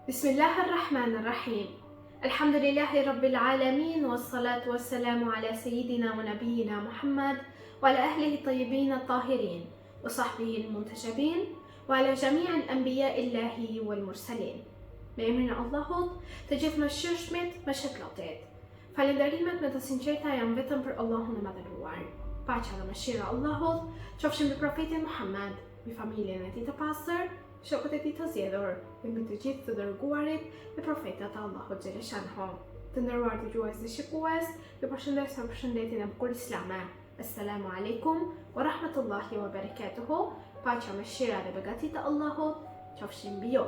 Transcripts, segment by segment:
Bismillah ar-Rahman ar-Rahim. Alhamdulillahi Rabbil Alamin wassalatu wassalamu ala sayyidina wa nabiyyina Muhammad wa ala ahlihi tayyibin at-tahirin wa sahbihi al-muntajabin wa ala jami' al-anbiya illahi wal mursalin. Me emrin e Allahut, të gjithëmëshirshmit, mëshirëplotit. Falënderimet më të sinqerta janë vetëm për Allahun e Madhëruar. Paqja dhe mëshira e Allahut qofshin mbi profetin Muhammed, mbi familjen e tij të pastër, shokët e tij të zgjedhur dhe mbi të gjithë të dërguarit dhe profetët e Allahut xheleshanuhu. Të nderuar dëgjues dhe shikues, ju përshëndes me përshëndetjen e bukur islame. Esselamu alejkum wa rahmetullahi wa berekatuhu. Paqja, mëshira dhe begatitë e Allahut qofshin mbi ju.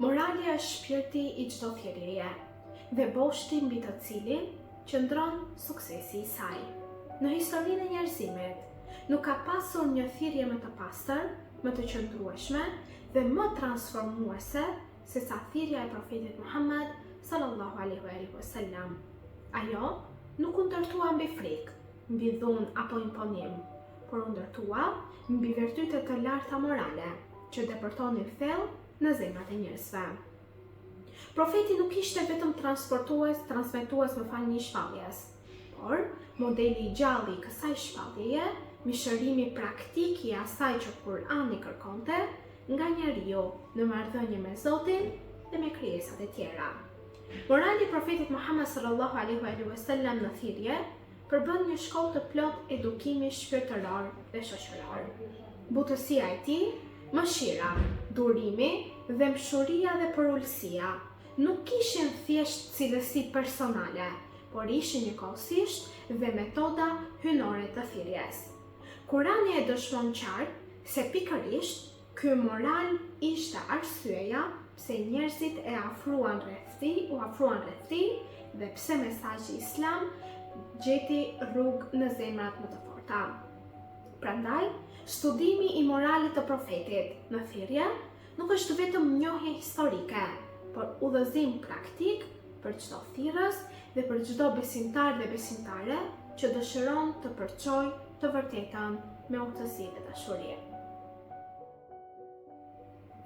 Morali është shpirti i çdo thirrjeje dhe boshti mbi të cilin qëndron suksesi i saj. Në historinë e njerëzimit, nuk ka pasur një thirrje më të pastër, më të qëndrueshme dhe më transformuese sesa thirrja e Profetit Muhammed sallallahu alaihi wa alihi wasallam. Ajo nuk u ndërtua mbi frikë, mbi dhunë apo imponim, por u ndërtua mbi virtyte të larta morale që depërtonin thellë në zemrat e njerëzve. Profeti nuk ishte vetëm transportues, transmetues, më falni, i shpalljes, por modeli i gjallë i kësaj shpalljeje, mishërimi praktik i asaj që Kur'ani kërkonte nga njeriu në marrëdhënie me Zotin dhe me krijesat e tjera. Morali i Profetit Muhammed sallallahu alaihi wa sallam në thirrje përbën një shkollë të plotë edukimi shpirtëror dhe shoqëror. Butësia e tij, mëshira, durimi, dhembshuria dhe përulësia nuk ishin thjesht cilësi personale, por ishin njëkohësisht dhe metoda hyjnore të thirrjes. Kurani e dëshmon qartë se pikërisht Ky moral ishte arsyeja pse njerëzit e afruan rreth tij, u afruan rreth tij dhe pse mesazhi islam gjeti rrugë në zemrat më të forta. Prandaj, studimi i moralit të profetit në thirrje nuk është vetëm njohje historike, por udhëzim praktik për çdo thirrës dhe për çdo besimtar dhe besimtare që dëshiron të përçojë të vërtetën me urtësi dhe dashuri.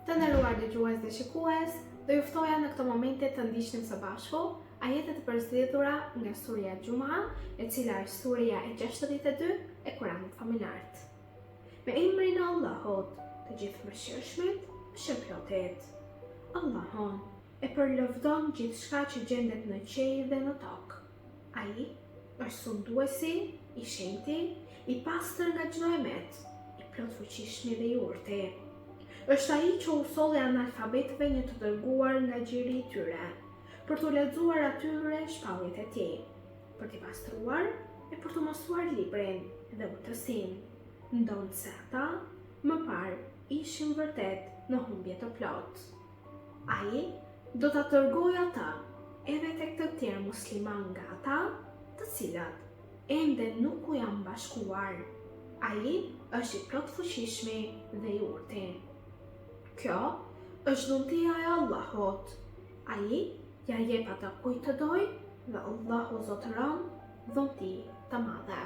Të nderuar dëgjues dhe shikues, do ju ftoja në këto momente të ndiqnim së bashku ajetet e përzgjedhura nga surja Xhuma, e cila është surja e 62 e Kuranit Famëlartë. Me emrin e Allahut, të gjithëmëshirshmit, mëshirëplotit. Allahun e përlëvdon gjithçka që gjendet në qiej dhe në tokë. Ai është sunduesi, i shenjti, i pastër nga çdo e metë, i plotfuqishmi dhe i urti. Është ai që u solli analfabetëve një të dërguar nga gjiri i tyre, për t'u lexuar atyre shpalljet e tij, për t'i pastruar e për t'u mësuar librin dhe urtësinë, ndonëse ata më parë ishin vërtet në humbje të plotë. Ai do ta dërgojë atë edhe tek të tjerë muslimanë nga ata, të cilët ende nuk u janë bashkuar. Ai është i plotfuqishmi dhe i urti. Kjo është dhuntia e Allahut. Ai ia jep atë kujt të dojë dhe Allahu zotëron dhunti të madhe.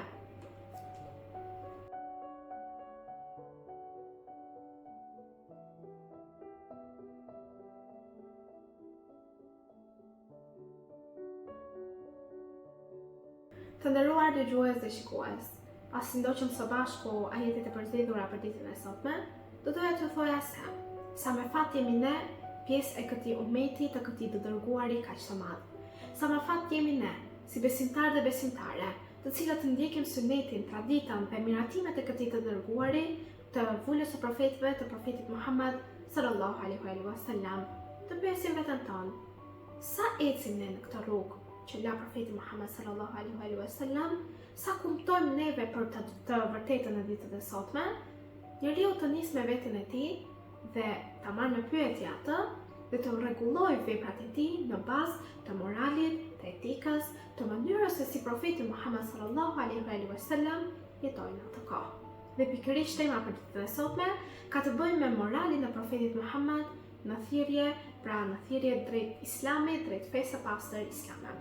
Të nderuar dëgjues dhe shikues, pasi ndoqëm së bashku ajetet e përzgjedhura për ditën e sotme, do doja t'ju thoja se sa me fat jemi ne pjesë e këtij umeti të këtij të dërguari kaq të madh. Sa me fat jemi ne, si besimtarë dhe besimtare, të cilët ndjekim synetin, traditën dhe miratimet e këtij të dërguari të vulës së profetëve të profetit Muhammed sallallahu alaihi wa sallam. Të pyesim veten tonë, sa ecim ne në këtë rrugë që la profeti Muhammed sallallahu alaihi wa sallam, sa kumtojmë neve për të, të vërtetën në ditët e sotme? Njeriu të nisë me veten e tij dhe ta marrë në pyetje atë dhe të rregullojë veprat e tij në bazë të moralit, të etikës, të mënyrës se si profeti Muhammed sallallahu alaihi wa sallam jetoi në atë kohë. Dhe pikërisht tema për ditën e sotme ka të bëjë me moralin e profetit Muhammed në thirrje, pra në thirrje drejt Islamit, drejt fesë së pastër islame.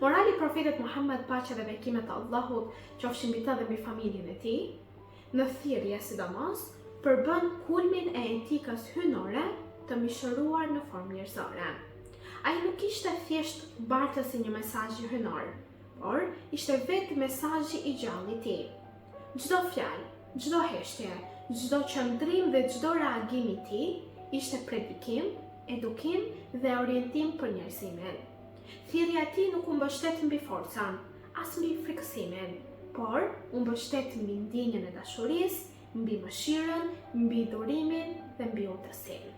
Morali i Profetit Muhammed, paqja dhe bekimet e Allahut qofshin mbi të dhe mbi familjen e tij, në thirrje sidomos, përbën kulmin e etikës hyjnore të mishëruar në formë njerëzore. Ai nuk ishte thjesht bartës i një mesazhi hyjnor, por ishte vetë mesazhi i gjallë i tij. Çdo fjalë, çdo heshtje, çdo qëndrim dhe çdo reagim i tij ishte predikim, edukim dhe orientim për njerëzimin. Thirrja e tij nuk u mbështet mbi forcën, as mbi frikësimin, por u mbështet mbi ndjenjën e dashurisë, mbi mëshirën, mbi durimin dhe mbi urtësinë.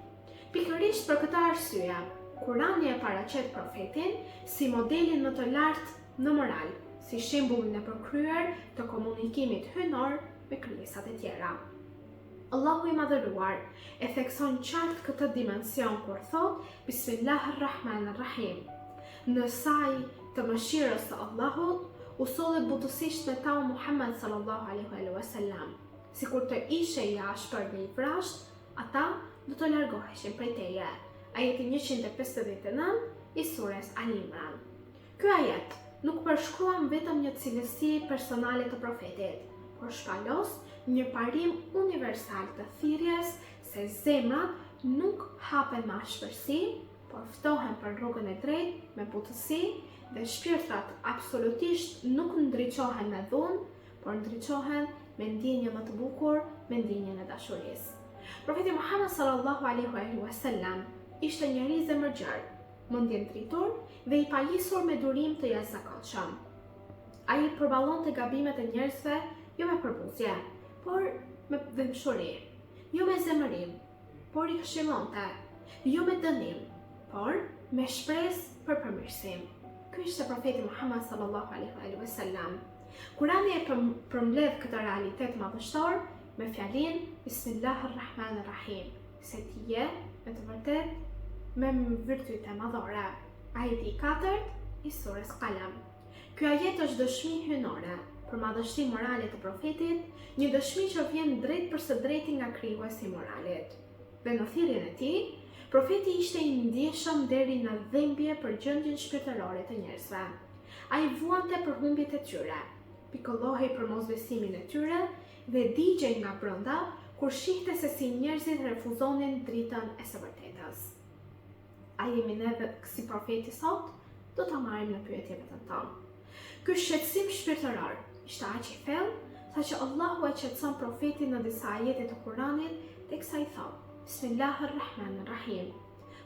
Pikërisht për këtë arsye, Kurani e paraqet profetin si modelin më të lartë në moral, si shembullin e përkryer të komunikimit hyjnor me krijesat e tjera. Allahu i Madhëruar e thekson qartë këtë dimension kur thotë Bismillah ar-Rahman ar-Rahim. Në sajë të mëshirës së Allahut, u solle butësisht me ta o Muhammed sallallahu alaihi wasallam. Sikur të ishe i ashpër dhe i vrazhdë, ata do të largoheshin prej teje. Ajeti 159 i sures Al Imran. Ky ajet nuk përshkruan vetëm një cilësi personale të profetit, por shpalos një parim universal të thirrjes se zemrat nuk hapen me ashpërsi, por ftohen për rrugën e drejtë me butësi dhe shpirtrat absolutisht nuk ndriçohen me dhunë, por ndriçohen me ndjenjën më të bukur, me ndjenjën e dashurisë. Profeti Muhammed sallallahu alaihi wasallam ishte njeri zemërgjerë, mendjendritur dhe i pajisur me durim të jashtëzakonshëm. Ai përballonte gabimet e njerëzve jo me përbuzje, por me dhembshuri, jo me zemërim, por i këshillonte, jo me dënim, por me shpresë për përmirësim. Ky ishte profeti Muhammed sallallahu alaihi wasallam. Kurani e përmbledh këtë realitet madhështor me fjalinë Bismillah ar-Rahman ar-Rahim. se ti je me të vërtetë me virtyte madhore. Ajeti i katërt i sures Kalem. Ky ajet është dëshmi hyjnore për madhështinë morale të profetit, një dëshmi që vjen drejtpërsëdrejti nga krijuesi i moralit. Dhe në thirrjen e tij, profeti ishte i ndjeshëm deri në dhembje për gjendjen shpirtërore të njerëzve. Ai vuante për humbjet e tyre, pikëllohej për mosbesimin e tyre dhe digjej nga brenda kur shihte se si njerëzit refuzonin dritën e së vërtetës. A jemi ne si profeti sot? Do ta marrim në pyetje veten tonë. Ky shqetësim shpirtëror ishte aq i thellë, saqë Allahu e qetëson profetin në disa ajete të Kuranit, teksa i thotë: Bismillah ar-Rahman ar-Rahim.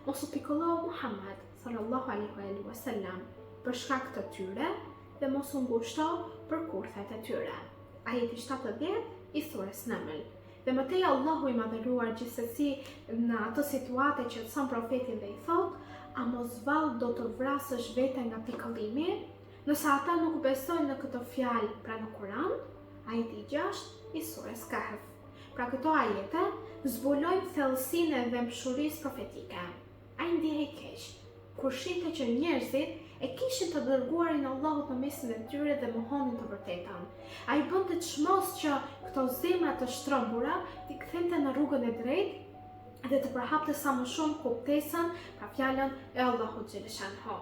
Mos u pikëllo Muhammed sallallahu alaihi wasallam për shkak të tyre dhe mos u ngushto për kurthet e tyre. Ajeti 70 i sures Neml. Dhe më tej Allahu i madhëruar gjithsesi në atë situatë e qetëson profetin dhe i thotë, a mos vallë do të vrasësh veten nga pikëllimi? Nëse ata nuk besojnë në këtë fjalë, pra në Kuran, ajeti i 6 i sures Kahf. Pra këto ajete zbulojnë thellësinë e dhembshurisë profetike. Ai ndihej keq, kur shihte që njerëzit e kishin të dërguarin e Allahut në mesin e tyre dhe mohonin të vërtetën. Ai bënte çmos që këto zemra të shtrembura t'i kthente në rrugën e drejtë dhe të përhapte sa më shumë kuptesën, pra fjalën e Allahut xheleshanuhu.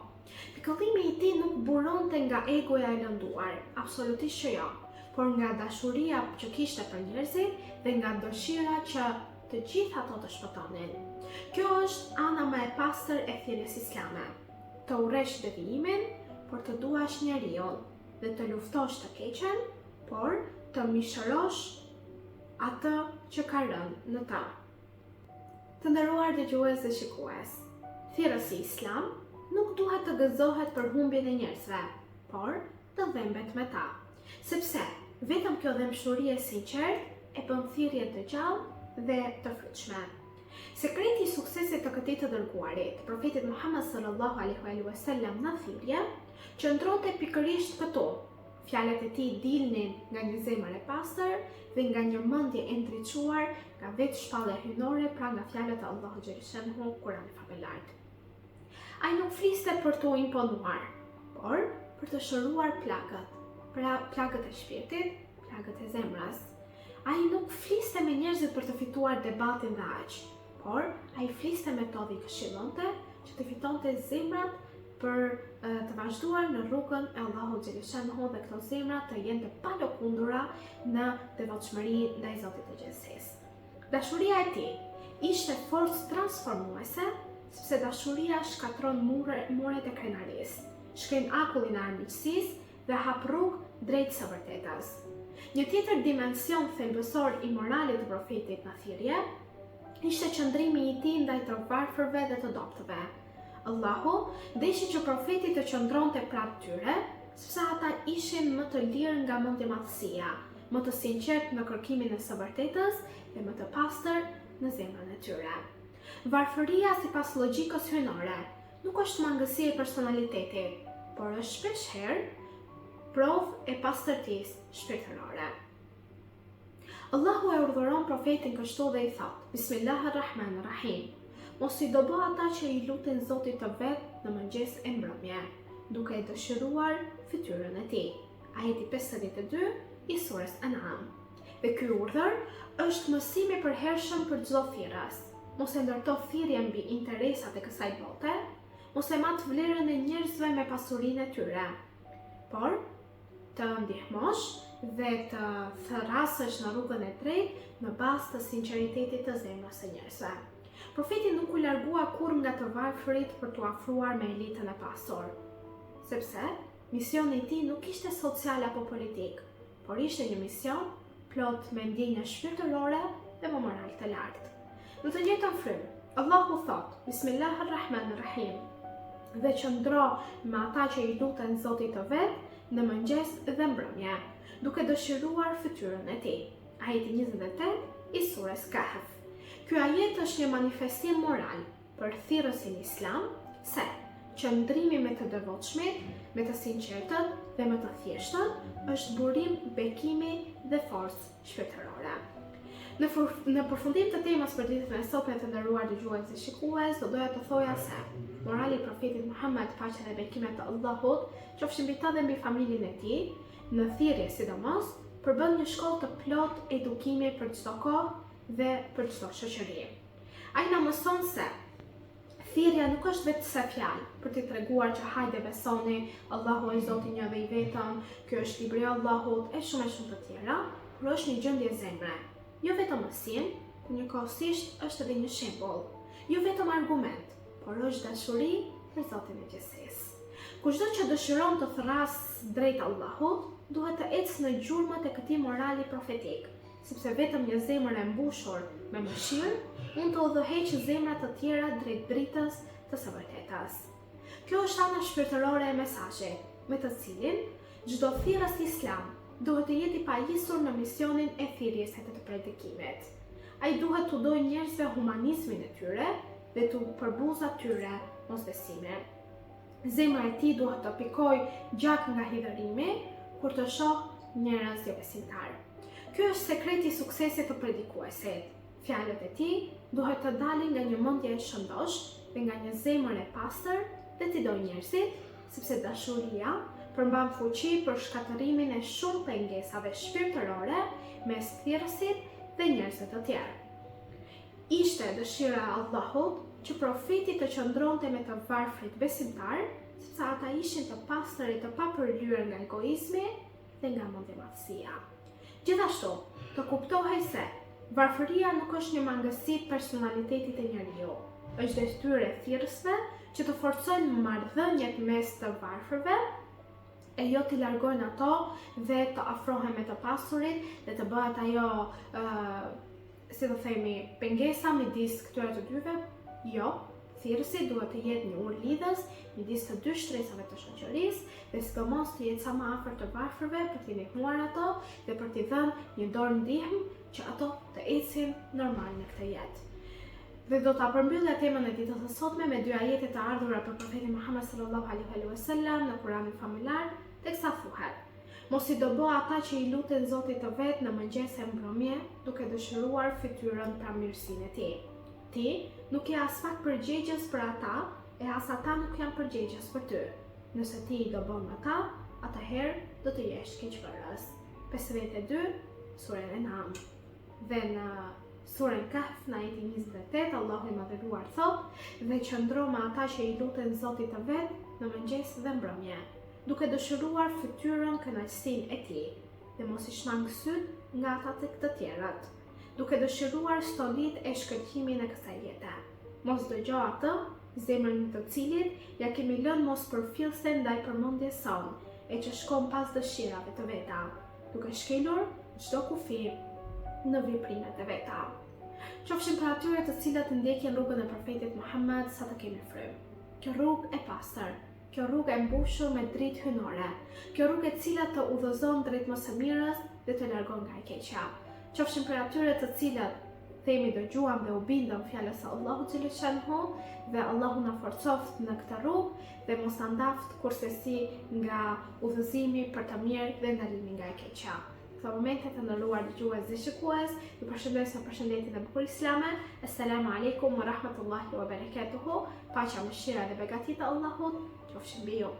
Pikëllimi i tij nuk buronte nga egoja e lënduar, absolutisht që jo, por nga dashuria që kishte për njerëzit dhe nga dëshira që të gjithë ato të shpëtonin. Kjo është ana më e pastër e thirrjes islame. Të urresh devijimin, por të duash njeriun dhe të luftosh të keqen, por të mishërosh atë që ka rënë në të. Të nderuar dëgjues dhe shikues, thirrësi islam nuk duhet të gëzohet për humbjen e njerëzve, por të dhembet me ta. Sepse vetëm kjo dhembshuri e sinqertë e bën thirrjen të gjallë dhe të frytshme. Sekreti i suksesit të këtij të dërguari, të profetit Muhammed sallallahu alaihi wasallam në thirrje, qëndronte pikërisht këtu. Fjalët e tij dilnin nga një zemër e pastër dhe nga një mendje e ndriçuar nga vetë shpallja hyjnore, pra nga fjalët e Allahut xheleshanuhu, Kurani famëlartë. Ai nuk fliste për t'u imponuar, por për të shëruar plagët, pra plagët e shpirtit, plagët e zemrës. Ai nuk fliste me njerëzit për të fituar debatin dhe aq, por ai fliste me to dhe i këshillonte që të fitonte zemrat për të vazhduar në rrugën e Allahut xheleshanuhu dhe këto zemra të jenë të palëkundura në devotshmëri ndaj Zotit të Gjithësisë. Dashuria e tij ishte forcë transformuese, sepse dashuria shkatërron mure, muret e krenarisë, shkrin akullin e armiqësisë dhe hap rrugë drejt së vërtetës. Një tjetër dimension thelbësor i moralit të profetit në thirrje ishte qëndrimi i tij ndaj të varfërve dhe të dobëtëve. Allahu deshi që profeti të qëndronte pranë tyre, sepse ata ishin më të lirë nga mendjemadhësia, më të sinqertë në kërkimin e së vërtetës dhe më të pastër në zemrën e tyre. Varfëria sipas logjikës hyjnore nuk është mangësi e personalitetit, por është shpesh herë provë e pastërtisë shpirtërore. Allahu e urdhëron profetin kështu dhe i thotë, Bismillah ar-Rahman ar-Rahim. Mos i dobo ata që i luten Zotit të vet në mëngjes e mbrëmje, duke e dëshiruar fytyrën e tij. Ajeti 52 i sures An'am. Dhe ky urdhër është mësim i përhershëm për çdo thirrës. Mos e ndërto thirrjen mbi interesat e kësaj bote, mos e mat vlerën e njerëzve me pasurinë e tyre. Por, të ndihmosh dhe të thërrasësh në rrugën e drejtë në bazë të sinqeritetit të zemrës së njerëzve. Profeti nuk u largua kurrë nga të varfërit për t'u afruar me elitën e pasur, sepse misioni i tij nuk ishte social apo politik, por ishte një mision plot me ndjenja shpirtërore dhe me moral të lartë. Në të njëjtën frymë, Allahu thotë, Bismillah ar-Rahman ar-Rahim, dhe qëndro me ata që i luten Zotit të vet në mëngjes dhe mbrëmje, duke dëshiruar fytyrën e tij. Ajeti 28 i sures Kahf. Ky ajet është një manifestim moral për thirrësin islam se qëndrimi me të devotshmit, me të sinqertët dhe me të thjeshtët është burim bekimi dhe forcë shpirtërore. Në, në përfundim të temës për ditën e sotme të nderuar dëgjues dhe shikues, do doja të thoja se morali i profetit Muhammed, paqja dhe bekimet e Allahut, qofshin mbi të dhe mbi familjen e tij, në thirrje sidomos, përbën një shkollë të plotë edukimi për çdo kohë dhe për çdo shoqëri. Ai na mëson se thirrja nuk është veçse fjalë për t'i treguar që hajde besoni, Allahu është Zoti një dhe i vetëm, ky është libri i Allahut e shumë e shumë të tjera, por është një gjendje zemre. Jo vetëm mësim, por njëkohësisht është edhe një shembull. Jo vetëm argument, por është dashuri për Zotin e gjithësisë. Kushdo që dëshiron të thërrasë drejt Allahut, duhet të ecë në gjurmët e këtij morali profetik, sepse vetëm një zemër e mbushur me mëshirë mund të udhëheqë zemra të tjera drejt dritës të së vërtetës. Kjo është ana shpirtërore e mesazhit, me të cilin çdo thirrës islam duhet të jetë i pajisur në misionin e thirrjes e të predikimit. Ai duhet t'u dojë njerëzve humanizmin e tyre dhe t'u përbuzë atyre mosbesimin. Zemra e tij duhet të pikojë gjak nga hidhërimi kur të shohë njerëz jobesimtarë. Ky është sekreti i suksesit të predikuesit. Fjalët e tij duhet të dalin nga një mendje e shëndoshë dhe nga një zemër e pastër dhe t'i dojë njerëzit, sepse dashuria përmban fuqi për shkatërrimin e shumë pengesave shpirtërore mes thirrësit dhe njerëzve të tjerë. Ishte dëshira e Allahut që profeti të qëndronte me të varfrit besimtarë, sepse ata ishin të pastër e të papërlyer nga egoizmi dhe nga mendjemadhësia. Gjithashtu, të kuptohej se varfëria nuk është një mangësi personaliteti te njeriu. Është detyrë e thirrësve që të forcojnë marrëdhëniet mes të varfërve e jo t'i largojnë ato dhe të afrohen me të pasurit dhe të bëhet ajo uh, si të themi, pengesa midis këtyre të dyve? Jo, thirrësi duhet të jetë një urë lidhës midis të dy shtresave të shoqërisë dhe sidomos të jetë sa më afër të varfërve për t'i ndihmuar ato dhe për t'i dhënë një dorë ndihmë që ato të ecin normal në këtë jetë. Dhe do ta përmbyllja temën e ditës së sotme me dy ajete të ardhura për profetin Muhammed sallallahu alaihi wasallam në Kuranin famëlartë, teksa thuhet: Mos i dobo ata që i luten Zotit të vet në mëngjes e mbrëmje, duke dëshiruar fytyrën pra mirësinë e tij. Ti nuk je aspak përgjegjës për ata e as ata nuk janë përgjegjës për ty. Nëse ti i dobon ata, atëherë do të jesh keqbërës. 52 Sure En'am. Dhe në. Suren Kahf në ajetin 28, Allahu i Madhëruar thotë, dhe qëndro me ata që i luten Zotit të vet në mëngjes dhe mbrëmje, duke dëshiruar fytyrën kënaqësinë e tij, dhe mos i shmang sytë nga ata tek të tjerët, duke dëshiruar stolitë e shkëlqimin e kësaj jete. Mos dëgjo atë, zemrën e të cilit ia kemi lënë mospërfillëse ndaj përmendjes sonë, e që shkon pas dëshirave të veta. duke shkelur çdo kufi në veprimet e veta. Qofshim prej atyre të cilët ndjekin rrugën e profetit Muhammed sa të kemi frymë. Kjo rrugë e pastër, kjo rrugë e mbushur me dritë hyjnore, kjo rrugë e cila të udhëzon drejt më së mirës dhe të largon nga e keqja. Qofshim prej atyre të cilët themi dëgjuam dhe u bindëm fjalës së Allahut xheleshanuhu dhe Allahu na forcoftë në këtë rrugë dhe mos na ndaftë kurrsesi nga udhëzimi për të mirë dhe ndalimi nga e keqja. Këto momente të nderuar dëgjues dhe shikues, ju përshëndes me përshëndetjen e bukur islame. Esselamu alaikum wa rahmatullahi wa barakatuhu. Paqja, mëshira dhe begatitë e Allahut qofshin mbi ju.